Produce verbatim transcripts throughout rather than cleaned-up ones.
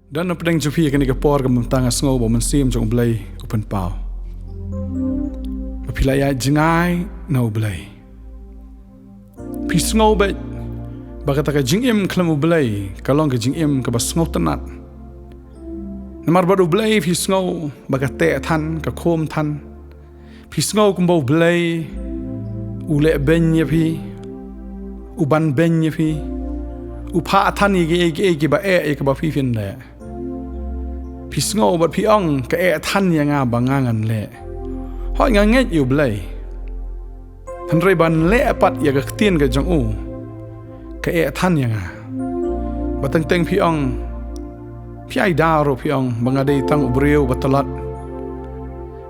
Don na pdeng jong phi kane ka por ka mynta nga sngew ba u Mynsiem jong U Blei u pynpaw ba phi la ïa jngai na U Blei. Phi sngew beit ba kata ka jingim khlem U Blei ka long ka jingim kaba sngewtynnat. Namar bad U Blei phi sngew ba ka teh than, ka khum than. Phi sngew kumba U Blei u leh beiñ ïa phi, u ban beiñ ïa phi, u phah than ïa kiei kiei kiba eh ïa kaba phi phin leh. Phi sngew bad phi ong ka eh than ïa nga ba nga ngan leh. Hooid nga ngeit ïa U Blei. Hynrei ban leh pat ïa ka ktien ka jong u ka eh than ïa nga. Ba teng teng phi ong, phi ai daw ruh phi ong ba nga dei tang u briew ba tlot,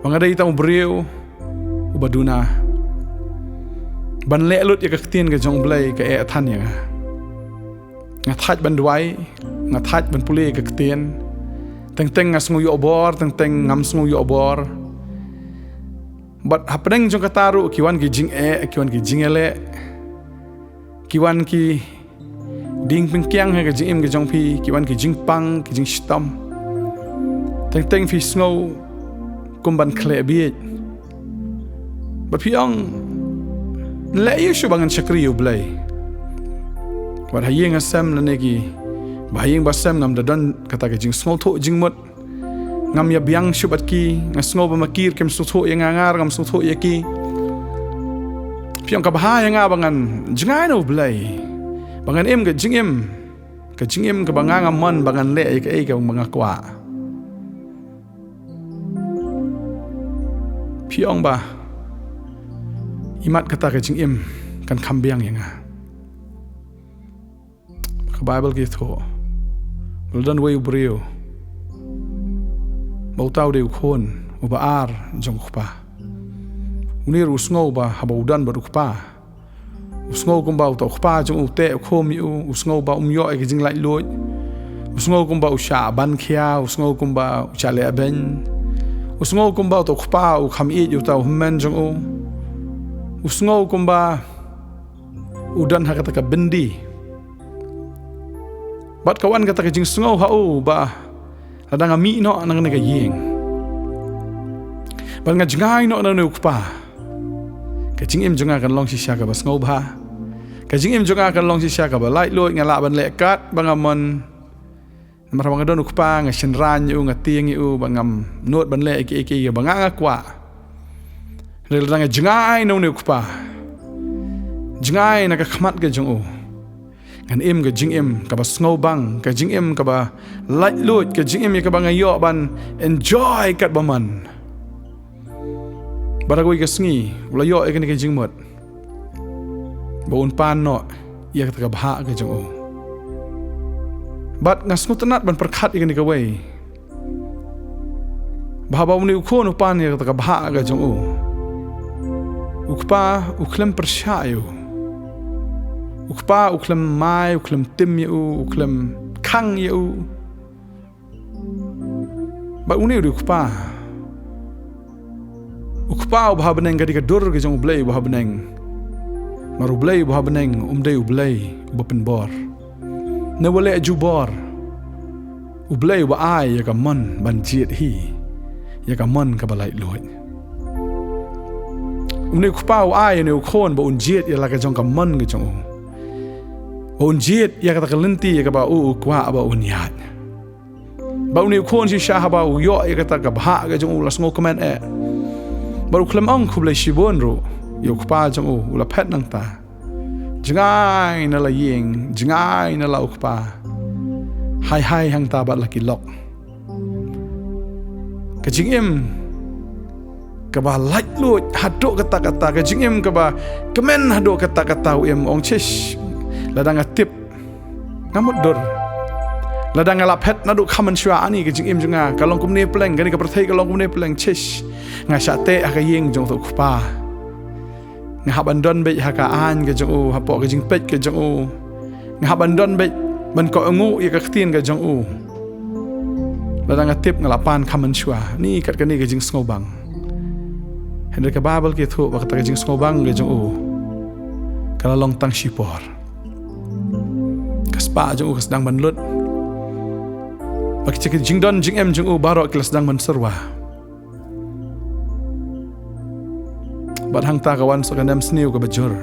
ba nga dei tang u briew uba duna. Ban leh lut ïa ka ktien ka jong U Blei ka eh than ïa nga. Nga thait ban duwai, nga thait ban pule ïa ka ktien. Teng teng nga sngew ïoh bor, teng teng ngam sngew ïoh bor. Bad hapdeng jong kata ruh ki wan ki jingeh, ki wan ki jingïaleh, ki wan ki ding pynkiang ha ka jingim ka jong phi, ki wan ki jingpang, ki jingshitom. Teng teng phi sngew kum ban khleh bieit. Bad phi ong, leh ïa shu ba ngan shakri ïa U Blei. Wat ha ïing ha sem lane ki ba ha ïing ba sem ngam da don kata ka jingsngewthuh jingmut. Ngam ïa biang shuh bad ki, nga sngew ba ma ki ruh kim sngewthuh ïa nga, nga ruh ngam sngewthuh ïa ki. Phi ong ka bha ïa nga ba ngan jngai na U Blei, ba ngan im ka jingim, ka jingim kaba nga nga mon ba ngan leh ïa kaei kaba nga kwah. Phi ong ba imat kata ka jingim kan kham biang ïa nga. Ka Baibl ka ïathuh ba la don uwei u briew ba uta u dei u khun uba ar jong u kpa. Une ruh u sngew ba haba u don bad u kpa, u sngew kumba uta u kpa jong u u teh u khum ïa u, u sngew ba um ïoh ïa ka jinglaitluid. U sngew kumba u shah ban khia, u sngew kumba u shah leh beiñ. U sngew kumba uta u kpa u kham ïeit ïa uta u hynmen jong u. U sngew kumba u don ha kata ka byndi. Bad ka wan kata ka jingsngew ha u ba lada nga mih noh na kane ka ïing bad nga jngai noh na une u kpa, ka jingim jong nga kan long shisha kaba sngewbha. Ka jingim jong nga kan long shisha kaba laitluid, nga lah ban leh katba nga mon. Namar ba nga don u kpa, nga shynrang ïa u, nga tieng ïa u, ba ngam nud ban leh ïa kiei kiei ba nga nga kwah. Hynrei lada nga jngai na une u kpa, jngai na ka khmat ka jong u, ngan im ka jingim kaba sngewbang, ka jingim kaba laitluid, ka jingim ïa kaba nga ïoh ban enjoy katba mon. Bad ha kawei ka sngi u la ïoh ïa kane ka jingmut ba un pan noh ïa kata ka bhah ka jong u. Bad nga sngewtynnat ban pyrkhat ïa kane kawei, ba haba une u khun u pan ïa kata ka bhah ka jong u, u kpa u khlem pyrshah ïa u. U kpa u khlem mai, u khlem tim ïa u, u khlem khang ïa u. Bad une u dei u kpa, u kpa uba ha bneng, ka dei ka dur ka jong U Blei uba ha bneng. Namar U Blei uba ha bneng um dei U Blei uba pynbor. Ne u leh jubor, U Blei uba ai ïa ka mon ban jied hi, ïa ka mon kaba laitluid. Une u kpa u ai ïa une u khun ba un jied ïa la ka jong ka mon ka jong u, ba un jied ïa kata ka lynti ïa kaba u u kwah ba un ïaid. Bad une u khun shisha haba u ïoh ïa kata ka bhah ka jong u, u la sngewkmen eh. Bad u khlem ong khublei shibun ruh ïa u kpa jong u, u la phet nangta. Jngai na la ïing, jngai na la u kpa. Hai hai hangta bad la ki lok. Ka jingim kaba laitluid haduh katta katta, ka jingim kaba kmen haduh katta katta, u im, ong, shish, lada nga tip, nga mutdur. Lada nga la phet naduh kham mynshuwa, ani ka jingim jong nga ka long kumne pleng, kane ka pyrthei ka long kumne pleng, shish, nga shah teh ha ka ïing jong uta u kpa. Nga hap ban don beit ha ka aiñ ka jong u, hapoh ka jingpeit ka jong u. Nga hap ban don beit ban kohnguh ïa ka ktien ka jong u. Lada nga tip nga la pan kham mynshuwa. Ni kat kane ka jingsngewbang. Hynrei ka Baibl ka ïathuh ba kata ka jingsngewbang ka jong u ka la long tang shipor. Ka spah jong u ka sdang ban lut. Ba ki jingdon jingim jong u baroh ki la sdang ban syrwa. Bad hangta ka wan sa ka nemsniew kaba jur.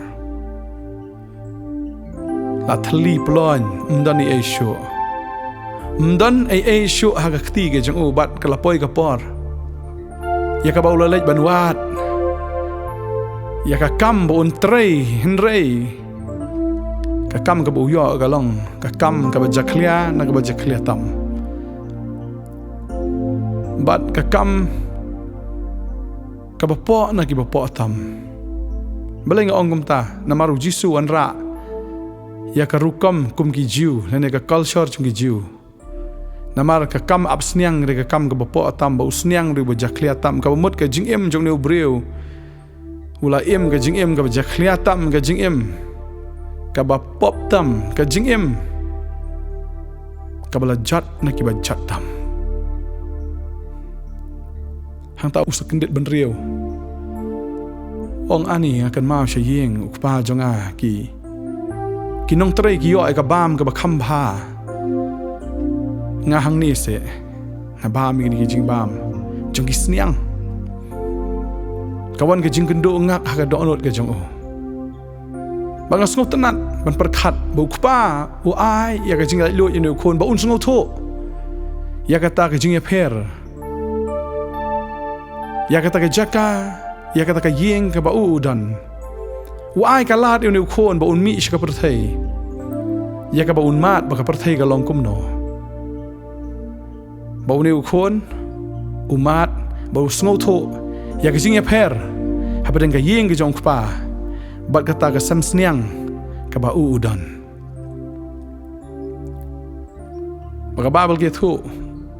La thylli ploiñ, ym don ei ei shuh. Ym don ei ei shuh ha ka kti ka jong u bad ka la poi ka por ïa kaba u la leit ban wad ïa ka kam ba un trei, hynrei ka kam kaba u ïoh ka long ka kam kaba jakhlia na kaba jakhlia tam. Bad ka kam kaba poh na kiba poh tam. Balei nga ong kumta? Namar u Jisu u wanrah ïa ka rukom kum ki Jiw lane ka culture jong ki Jiw. Namar ka kam ap sniang ruh ka kam kaba poh tam, ba u sniang ruh ba jakhlia tam. Kaba mut ka jingim jong une u briew u la im ka jingim kaba jakhlia tam, ka jingim kaba pop tam, ka jingim kaba la jot na kiba jot tam. Hangta u sa kyndit bynriew, ong, ani nga kynmaw sha ïing u kpa jong nga, ki ki nongtrei ki ïoh ïa ka bam kaba kham bha. Nga hangne seh nga bam ïa kine ki jingbam jong ki sniang. Ka wan ka jingkynduh ngak ha ka dohnud ka jong u. Ba nga sngewtynnat ban pyrkhat ba u kpa u ai ïa ka jinglaitluid ïa une u khun ba un sngewthuh ïa kata ka jingïapher, ïa kata ka jaka, ïa kata ka ïing kaba u u don. U ai ka lad ïa une u khun ba un mih sha ka pyrthei, ïa kaba un mad ba ka pyrthei ka long kumno. Ba une u khun u mad, ba u sngewthuh ïa ka jingïapher hapdeng ka ïing ka jong u kpa bad kata ka sem sniang kaba u u don. Ba ka Baibl ka ïathuh,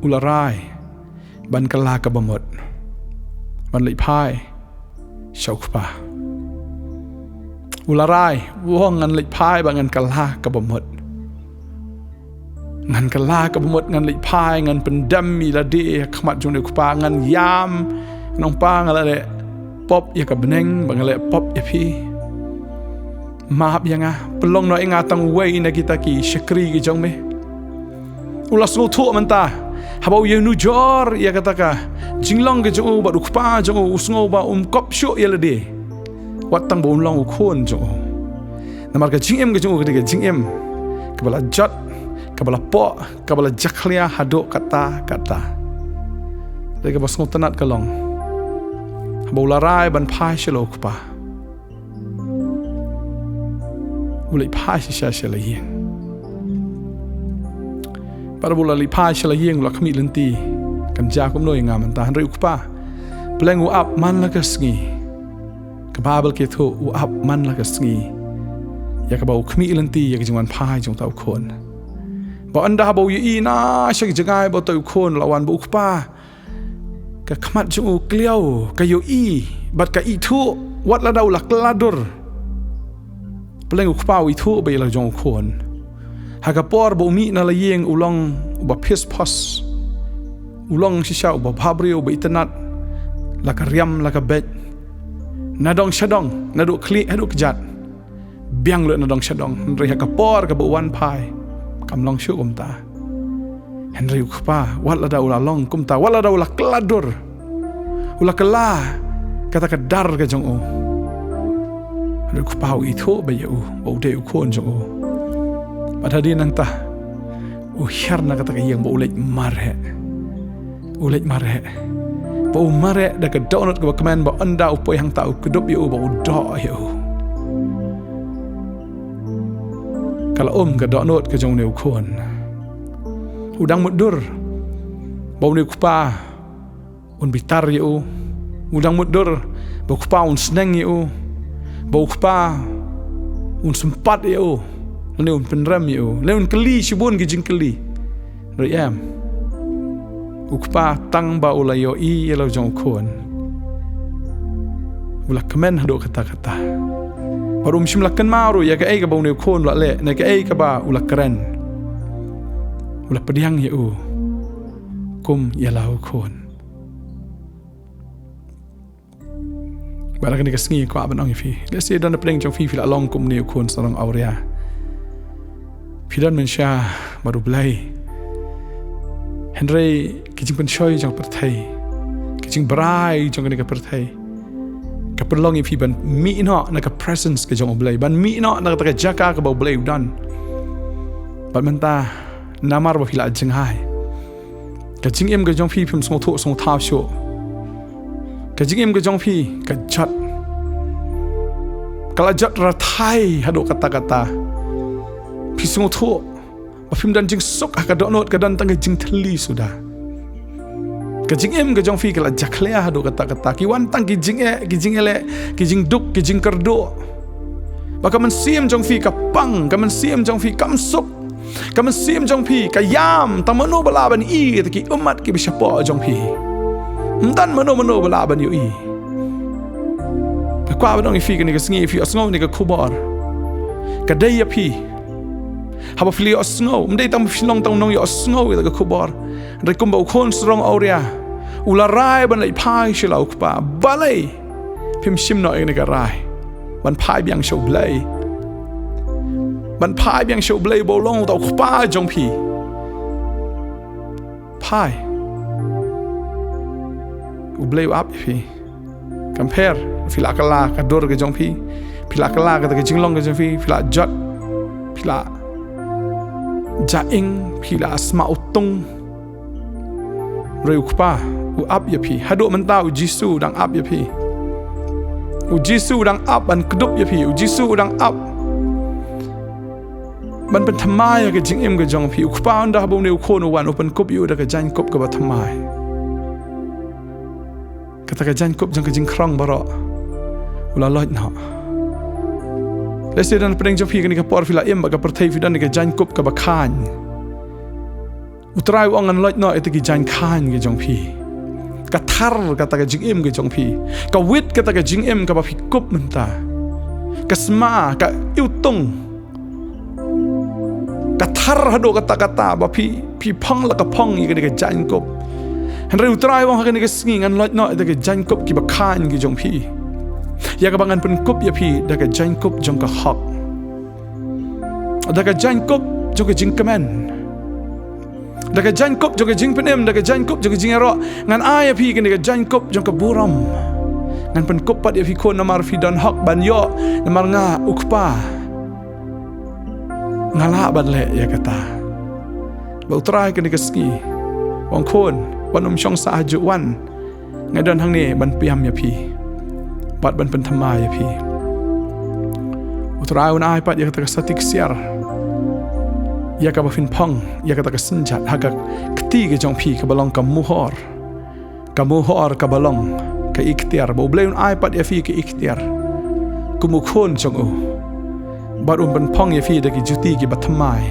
u la rai ban kylla kaba mut, ban leit phai sha u kpa. U la rai, u ong, ngan leit phai bad ngan kylla kaba mut. Ngan kylla kaba mut, ngan leit phai, ngan pyndem ïa lade ha khmat jong une u kpa, ngan ïam. Nongpa, nga la leh pop ïa ka bneng, ba nga leh pop ïa phi. Map ïa nga, pynlong noh ïa nga tang uwei na kita ki shakri ki jong me. U la sngewthuh mynta haba u ïanujor ïa kata ka jinglong ka jong u bad u kpa jong u, u sngew ba um kop shuh ïa lade, wat tang ba un long u khun jong u. Namar ka jingim ka jong u ka dei ka jingim kaba la jot, kaba la poh, kaba la jakhlia haduh katta katta. Dei kaba sngewtynnat ka long, haba u la rai ban phai sha la u kpa, u leit phai shisha sha la ïing. Bad haba u la leit phai sha la ïing, u la khmih lynti. Kan jia kumno ïa nga mynta? Hynrei u kpa, pleng u ap man la ka sngi. Ka Baibl ka ïathuh, u ap man la ka sngi ïa kaba u khmih lynti ïa ka jingwan phai jong uta u khun. Ba ynda haba u ïohi na sha ka jngai ba uta u khun u la wan, ba u kpa, ka khmat jong u kliaw, ka ïohi bad ka ithuh, wat lada u la kylla dur. Pleng u kpa u ithuh ba ïa la jong u khun. Ha ka por ba u mih na la ïing, u long uba phispos, u long shisha uba bhabriew, uba itynnat, la ka riam la ka beit. Nadong shadong, naduh khlieh haduh kjat, biang lut nadong shadong. Hynrei ha ka por kaba u wan phai, kam long shuh kumta. Hynrei u kpa, wat lada u la long kumta, wat lada u la kylla dur, u la kylla kata ka dar ka jong u, hynrei u kpa u ithuh ba ïa u, ba u dei u khun jong u. Bad hadien nangta u hiar na kata ka ïing ba u leit mareh. U leit mareh. Ba u mareh da ka dohnud kaba kmen, ba ynda u poi hangta u kdup ïa u, ba u doh ïa u. Ka la um ka dohnud ka jong une u khun. U dang mutdur ba une u kpa un bitar ïa u. U dang mutdur ba u kpa un sneng ïa u, ba u kpa un sympat ïa u, lane un pynrem ïa u, lane un kylli shibun ki jingkylli. Hynrei em, u kpa tang ba u la ïohi ïa la u jong u khun, u la kmen haduh katta katta. Bad um shym la kynmaw ruh ïa kaei kaba une u khun u la leh, ne kaei kaba u la kren. U la pdiang ïa u kum ïa la u khun. Bad ha kane ka sngi nga kwah ban ong ïa phi, lehse don na pdeng jong phi, phi la long kum une u khun sarong awria. Phi don mynsha bad U Blei Hynrei ka jingpynshoi jong ka pyrthei, ka jingbrai jong kane ka pyrthei, ka pynlong ïa phi ban mih noh na ka presence ka jong U Blei, ban mih noh na kata ka jaka kaba U Blei u don. Bad mynta, namar ba phi la jngai, ka jingim ka jong phi phim sngewthuh sngewthaw shuh. Ka jingim ka jong phi ka jot, ka la jot rathai haduh katta katta. Phi sngewthuh ba phim don jingsuk ha ka dohnud, ka don tang ka jingthylli suda. Ka jingim ka jong phi ka la jakhlia haduh katta katta. Ki wan tang ki jingeh, ki jingeh leh, ki jingduk, ki jingkyrduh. Ba ka mynsiem jong phi ka pang, ka mynsiem jong phi kam suk. Ka mynsiem jong phi ka ïam, tang mano ba lah ban ïohi ïa kita ki ummat kiba shapoh jong phi. Ym don mano mano ba lah ban ïohi. Nga kwah ban ong ïa phi kane ka sngi, phi ïohsngew ïa kane ka khubor, ka dei ïa phi. Haba phi la ïohsngew, ym dei tang phi long tang u nongïohsngew ïa ka khubor. Hynrei kumba u khun sarong awria u la rai ban leit phai sha la u kpa, balei phim shim noh ïa kane ka rai ban phai biang sha U Blei, ban phai biang sha U Blei ba u long uta u kpa jong phi? Phai. U Blei u ap ïa phi. Kam pher, phi la kylla ka dur ka jong phi, phi la kylla kata ka jinglong ka jong phi, phi la jot, phi la jaing, phi la sma utung. Hynrei u Kpa u ap ïa phi. Haduh mynta U Jisu u dang ap ïa phi. U Jisu u dang ap ban kdup ïa phi. U Jisu u dang ap ban pynthymmai ïa ka jingim ka jong phi. U Kpa ynda haba une u khun u wan, u pynkup ïa u da ka jaiñkup kaba thymmai. Kata ka jaiñkup jong ka jingkhrong baroh u la loit noh. Lehse don pdeng jong phi kane ka por phi la im bad ka pyrthei, phi don ka jaiñkup kaba khaiñ. U Trai u ong ngan loit noh ïa kita ki jaiñ khaiñ ki jong phi. Ka thar kata ka jingim ki jong phi. Ka wit kata ka jingim kaba phi kup mynta. Ka sma, ka iwtung. Ka thar haduh katta katta ba phi, phi phong la ka phong ïa kane ka jaiñkup. Hynrei U Trai u ong ha kane ka sngi ngan loit noh ïa kita ki jaiñkup kiba khaiñ ki jong phi. Ïa kaba ngan pynkup ïa phi da ka jaiñkup jong ka hok. Da ka jaiñkup jong ka jingkmen. Da ka jaiñkup jong ka jingpynim, da ka jaiñkup jong ka jingïaroh. Ngan ai ïa phi kane ka jaiñkup jong ka burom. Ngan pynkup pat ïa phi khun namar phi don hok ban ïoh, namar nga U Kpa nga lah ban leh ïa kata. Bad U Trai kane ka sngi u ong khun, wan ym shong sah hajuh, wan. Nga don hangne ban pynïap ïa phi bad ban pynthymmai ïa phi. U Trai un ai pat ïa kata ka sati ksiar, ïa kaba phin phong ïa kata ka synjat ha ka kti ka jong phi kaba long ka muhor. Ka muhor kaba long ka iktiar, ba U Blei un ai pat ïa phi ka iktiar kum u khun jong u. Bad un pynphong ïa phi da ki juti kiba thymmai.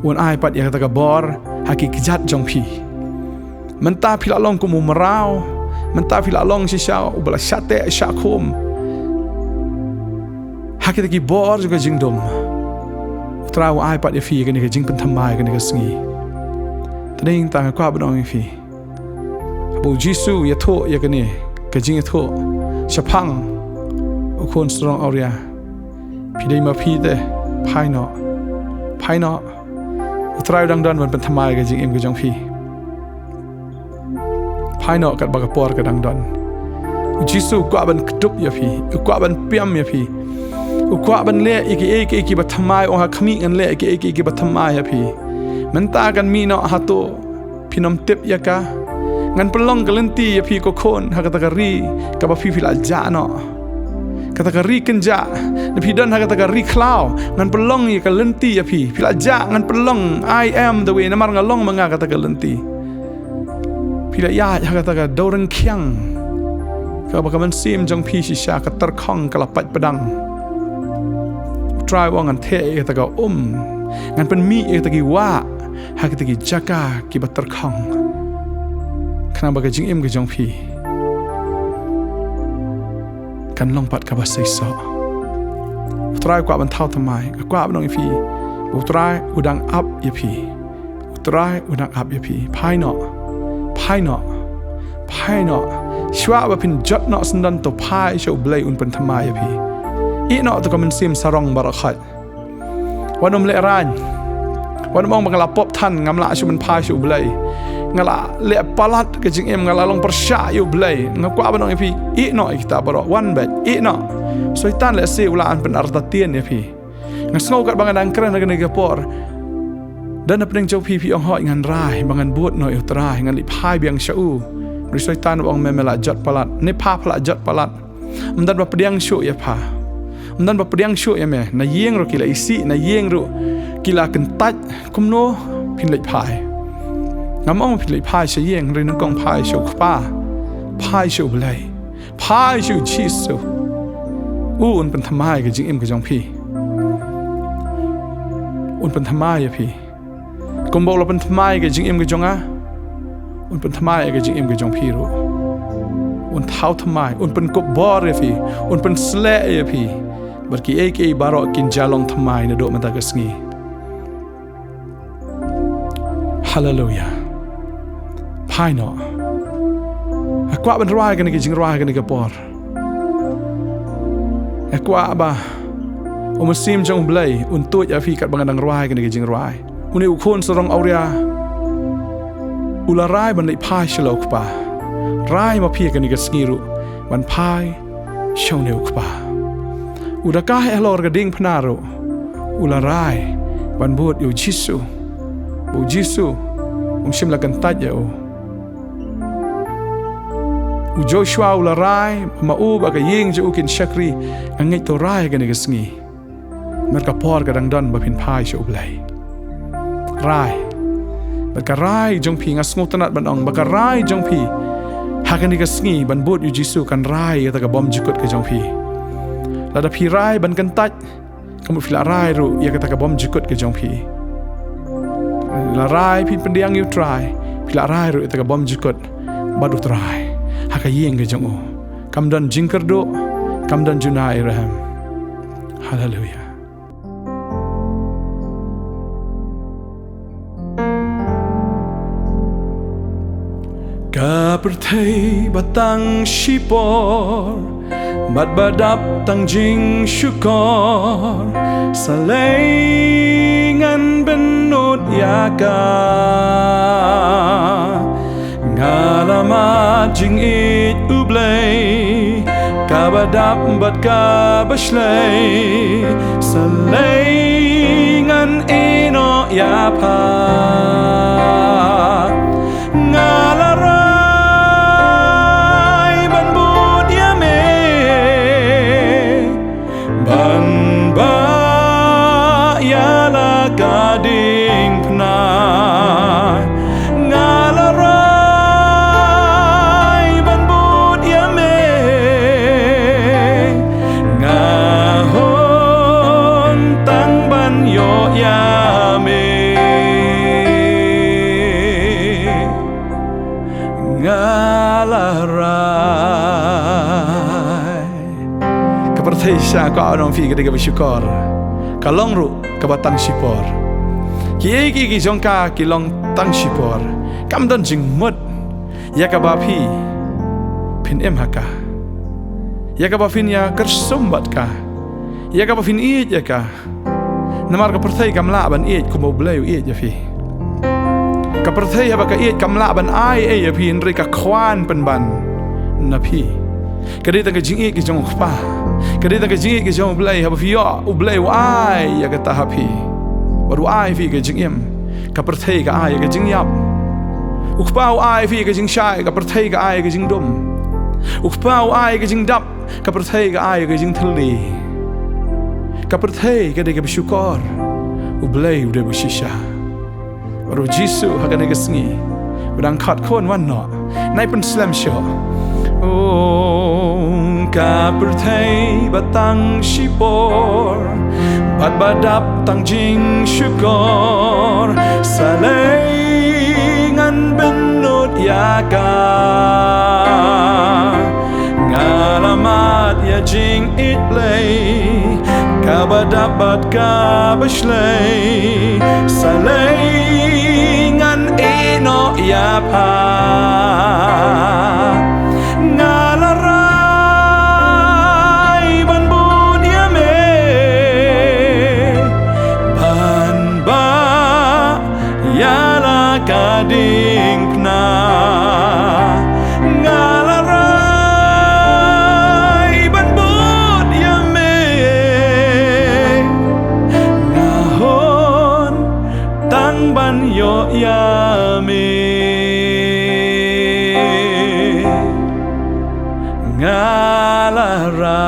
Un ai pat ïa kata ka bor ha ki kjat jong phi. Mynta phi la long kum u mraw. Mynta phi la long shisha uba la shah teh shah khum ha kita ki bor jong ka jingdum. U Trai u ai pat ïa phi kane ka jingpynthymmai kane ka sngi. Te dei tang nga kwah ban ong ïa phi, haba U Jisu u ïathuh ïa kane ka jingïathuh shaphang u khun sarong awria, phi dei ma phi te, phai noh. Phai noh. U Trai u dang don ban pynthymmai ka jingim ka jong phi. Phai noh katba ka por ka dang don. U Jisu u kwah ban kdup ïa phi, u kwah ban pynïap ïa phi. U kwah ban leh ïa kiei kiei kiba thymmai, u ong ha khmih ngan leh ïa kiei kiei kiba thymmai ïa phi. Mynta kan mih noh hato phin ym tip ïa ka. Ngan pynlong ka lynti ïa phi ko khun ha kata ka ri kaba phi phi la jah noh. Kata ka ri kynjah, na phi don ha kata ka ri khlaw. Ngan pynlong ïa ka lynti ïa phi. Phi la jah, ngan pynlong, I am the way, namar nga long ma nga kata ka lynti. Phi la ïaid ha kata ka dewryngkhiang kaba ka mynsiem jong phi shisha ka tyrkhong, ka la pait pdang. U Trai u ong ngan theh ïa kata ka um, ngan pynmih ïa kata ki wah ha kata ki jaka kiba tyrkhong. Khnang ba ka jingim ka jong phi kan long pat kaba seisoh. U Trai u kwah ban thaw thymmai, nga kwah ban ong ïa phi, U Trai u dang ap ïa phi. U Trai u dang ap ïa phi. Phai noh. Phai noh. Phai noh. Shuwa ba phin jot noh syndon to phai sha U Blei, un pynthymmai ïa phi. Ïeh noh to ka mynsiem sarong baroh khoit. Wat nym lehraiñ. Wat ong ba nga la pop than, ngam lah shuh ban phai sha U Blei. Nga la leh palat ka jingim, nga la long pyrshah ïa U Blei. Nga kwah ban ong ïa phi, ïeh noh ïa kita baroh, wan beit, ïeh noh. Soitan lehse u la an pynartatien ïa phi. Nga sngew katba nga dang kren ha kane ka por. Don na pdeng jong phi phi ong, hooid ngan rai, ba ngan bud noh ïa U Trai, ngan leit phai biang sha u. Hynrei Soitan u ong, me me la jot palat, ne pha pha la jot palat. Ym don ba pdiang shuh ïa pha. Ym don ba pdiang shuh ïa me. Na ïing ruh ki la isih, na ïing ruh ki la kyntait, kumno phin leit phai? Ngam ong phin leit phai sha ïing, hynrei nyngkong phai sha U Kpa. Phai sha U Blei. Phai sha U Jisu. U un pynthymmai ka jingim ka jong phi. Un pynthymmai ïa phi. Kumba u la pynthymmai ka jingim ka jong nga, un pynthymmai ka jingim ka jong phi ruh. Un thaw thymmai, un pynkup bor ïa phi, un pynsleh ïa phi. Bad kiei kiei baroh kin jia long thymmai naduh mynta ka sngi. Haleluya. Phai noh. Nga kwah ban rwai kane ka jingrwai kane ka por. Nga kwah ba U Mynsiem jong U Blei un tuid ïa phi katba nga dang rwai kane ka jingrwai. Une u khun sarong awria u la rai ban leit phai sha U Kpa. Rai ma phi kane ka sngi ruh ban phai sha une U Kpa. U da kah halor ka diengphna ruh u la rai ban bud ïa U Jisu. Ba U Jisu um shym la kyntait ïa u. U Joshua u la rai, ma u bad ka ïing jong u kin shakri, nga ngeit to rai kane ka sngi. Namar ka por ka dang don ba phin phai sha U Blei. Rai. Bad ka rai jong phi, nga sngewtynnat ban ong, bad ka rai jong phi ha kane ka sngi ban bud ïa U Jisu kan rai ïa kata ka bymjukut ka jong phi. Lada phi rai ban kyntait, ka mut phi la rai ruh ïa kata ka bymjukut ka jong phi. La rai phi pdiang ïa U Trai, phi la rai ruh ïa kata ka bymjukut bad U Trai ha ka ïing ka jong u. Kam don jingkyrduh, kam don juna ïa u rhem. Haleluya. Ka pyrthei ba tang shipor, bad ba dap tang jingshukor, sa lei ngan bynnud ïa ka. Nga la mad jingïeit U Blei, kaba dap bad kaba shlei, sa lei ngan ïeh noh ïa pha. Nga la rai ban bud ïa me, ban bah ïa la ka diengphna. Nga la rai ban bud ïa me, nga hun tang ban ïoh ïa me. Nga la rai. Ka pyrthei shisha, ka ong phi, ka dei kaba shukor. Ka long ruh kaba tang shipor. Kiei kiei ki jong ka ki long tang shipor. Kam don jingmut ïa kaba phi phin im ha ka, ïa kaba phin ïa kyrsum bad ka, ïa kaba phin ïeit ïa ka. Namar ka pyrthei kam lah ban ïeit kumba U Blei u ïeit ïa phi. Ka pyrthei haba ka ïeit kam lah ban ai ei ïa phi, hynrei ka khwan pynban na phi. Ka dei tang ka jingïeit ka jong U Kpa. Ka dei tang ka jingïeit ka jong U Blei, haba phi ïoh U Blei u ai ïa kata ha phi. Bad u ai phi ka jingim. Ka pyrthei ka ai ka jingïap. U Kpa u ai phi ka jingshai, ka pyrthei ka ai ka jingdum. U Kpa u ai ka jingdap, ka pyrthei ka ai ka jingthylli. Ka pyrthei ka dei kaba shukor. U Blei u dei ba shisha. Bad U Jisu ha kane ka sngi u dang khot, khun, wan noh. Nai pynslem shuh. Oh, ka pyrthei ba tang shipor, bad ba dap tang jingshukor, sa lei ngan bynnud ïa ka. Nga la mad ïa jingïeit Blei, kaba dap bad kaba shlei, sa lei ngan ïeh noh ïa pha. Nga la rai ban bud ïa me, ban bah Diengphna nga la rai ban bud ïa me, nga hun tang ban ïoh ïa me. Nga la rai.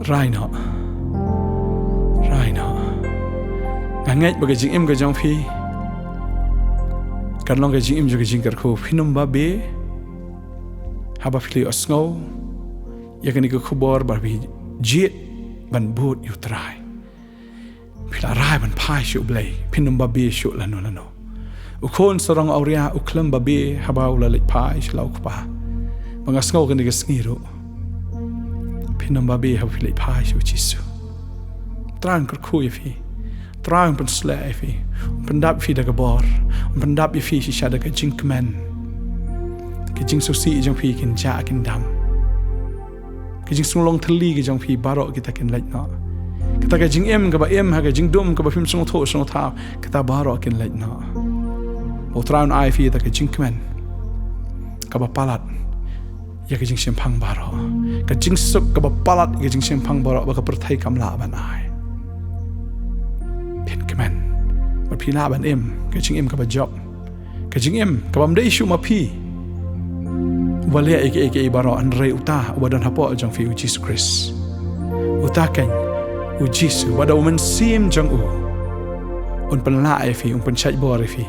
Rai noh. Rai noh. Nga ngeit ba ka jingim ka jong phi kan long ka jingim jong ka jingkyrkhu. Phin ym babe haba phi la ïohsngew ïa kane ka khubor ba phi jied ban bud ïa U Trai. Phi la rai ban phai sha U Blei, phin ym babe shuh lano lano. U khun sarong awria u khlem babe haba u la leit phai sha la u kpa. Ba nga sngew kane ka sngi ruh, phin ym babe haba phi leit phai sha U Jisu. Trai un kyrkhu ïa phi. Trai un pynshlur ïa phi. Un pyndap ïa phi da ka bor. Un pyndap ïa phi shisha da ka jingkmen. Ka jingsngewsih jong phi kin jah kin dam. Ka jingsunglong thylli ka jong phi baroh kita kin leit noh. Kata ka jingim kaba im ha ka jingdum kaba phim sngewthuh sngewthaw, kata baroh kin leit noh. Ba U Trai un ai ïa phi kata ka jingkmen kaba palat ïa ka jingshemphang baroh. Ka jingsuk kaba palat ïa ka jingshemphang baroh ba ka pyrthei kam lah ban ai. Phin kmen ba phi lah ban im ka jingim kaba jop. Ka jingim kaba ym dei shuh ma phi uba leh ïa kiei kiei baroh, hynrei uta uba don hapoh jong phi, U Jisu Khrist. Uta keiñ, U Jisu, ba da U Mynsiem jong u un pynlah ïa phi, un pynshait bor ïa phi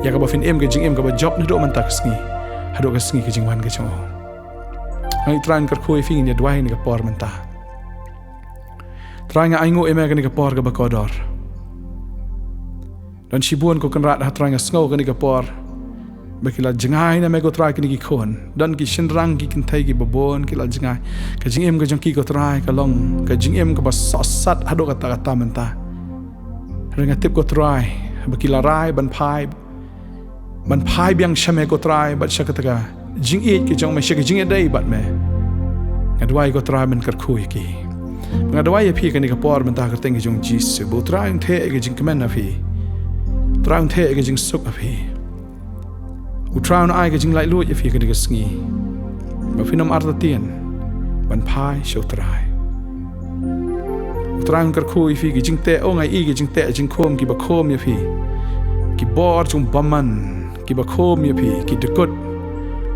ïa kaba phin im ka jingim kaba jop naduh mynta ka sngi haduh ka sngi ka jingwan ka jong u. Nga ai, Trai un kyrkhu ïa phi, ngin ïa duwai ha kane ka por mynta. Trai, nga ainguh ïa me ha kane ka por kaba kordor. Don shibun, ko Kynrad, ha Trai, nga sngew ha kane ka por ba ki la jngai na me, ko Trai, kine ki khun. Don ki shynrang, ki kynthei kiba bun ki la jngai. Ka jingim ka jong ki, ko Trai, ka long ka jingim kaba sohsat haduh katta katta mynta. Hynrei nga tip, ko Trai, ba ki la rai ban phai, ban phai biang sha me, ko Trai, bad sha kata ka jingïeit ka jong me, sha ka jingïadei bad me. Nga duwai, ko Trai, men kyrkhu ïa ki. Nga duwai ïa phi ha kane ka por mynta ha ka kyrteng ka jong U Jisu, ba U Trai un theh ïa ka jingkmen ha phi. U Trai un theh ïa ka jingsuk ha phi. U Trai un ai ka jinglaitluid ïa phi ha kane ka sngi ba phin ym artatien ban phai sha U Trai. U Trai un kyrkhu ïa phi. Ki jingteh, ong, nga ïohi ki jingteh jingkhum kiba khum ïa phi. Ki bor jong u bymman kiba khum ïa phi, ki dkut.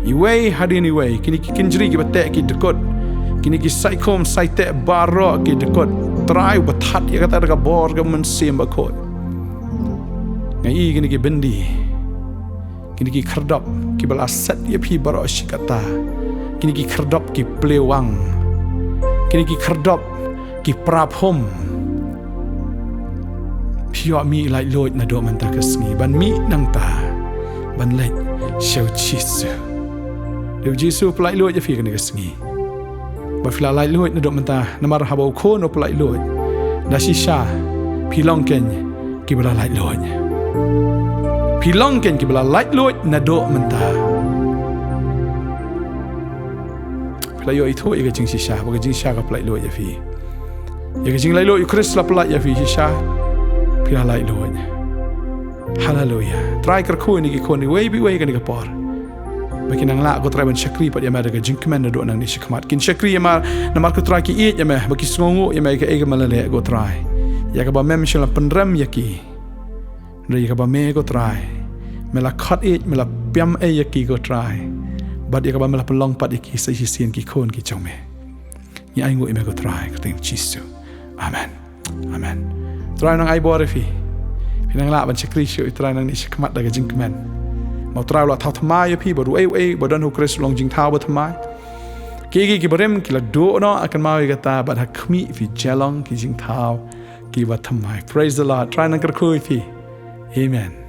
Iwei hadien iwei, kine ki kynjri kiba teh, ki dkut. Kine ki saikhum saiteh baroh, ki dkut. Trai, uba thad ïa kata da ka bor ka Mynsiem Bakhuid. Nga ïohi kine ki byndi, kine ki khyrdop kiba la set ïa phi baroh shi katta. Kine ki khyrdop ki plie wang. Kine ki khyrdop ki pra phom. Phi ïoh mih laitluid naduh mynta ka sngi ban mih nangta ban leit sha U Jisu. Dei U Jisu u pyllaitluid ïa phi ha kane ka sngi. Ba phi la laitluid naduh mynta, namar haba U Khun u pyllaitluid, da shisha phi long keiñ kiba la laitluid. Phi long keiñ kiba la laitluid naduh mynta. Phi la ïoh ithuh ïa ka jingshisha, ba ka jingshisha ka pyllaitluid ïa phi. Ïa ka jinglaitluid U Khrist la pyllait ïa phi, shisha phi la laitluid. Haleluia. Trai, kyrkhu ïa kine ki khun iwei pa iwei ha kane ka por, ba kin nang lah, ko Trai, ban shakri pat ïa me da ka jingkmen naduh nangne shakhmat. Kin shakri ïa me namar, ko Trai, ki ïeit ïa me, ba ki sngewnguh ïa me, kaei kaba me la leh, ko Trai, ïa kaba mem shym la pynrem ïa ki. Hynrei ïa kaba me, ko Trai, me la khot ïeit, me la pynïaid ïa ki, ko Trai, bad ïa kaba me la pynlong pat ïa ki sa shisien ki khun ki jong me. Ngi ainguh ïa me, ko Trai, ha ka kyrteng U Jisu. Amen. Amen. Trai un nang ai bor ïa phi. Phin nang lah ban shakri shuh ïa U Trai nangne shakhmat da ka jingkmen. Ma U Trai u la thaw thymmai ïa phi, bad uei uei ba don ha U Khrist u long jingthaw ba thymmai. Kiei kiei kiba rim ki la duh noh, ha kynmaw ïa kata, bad ha khmih phi ju long ki jingthaw kiba thymmai. Praise the Lord. Trai un nang kyrkhu ïa phi. Amen.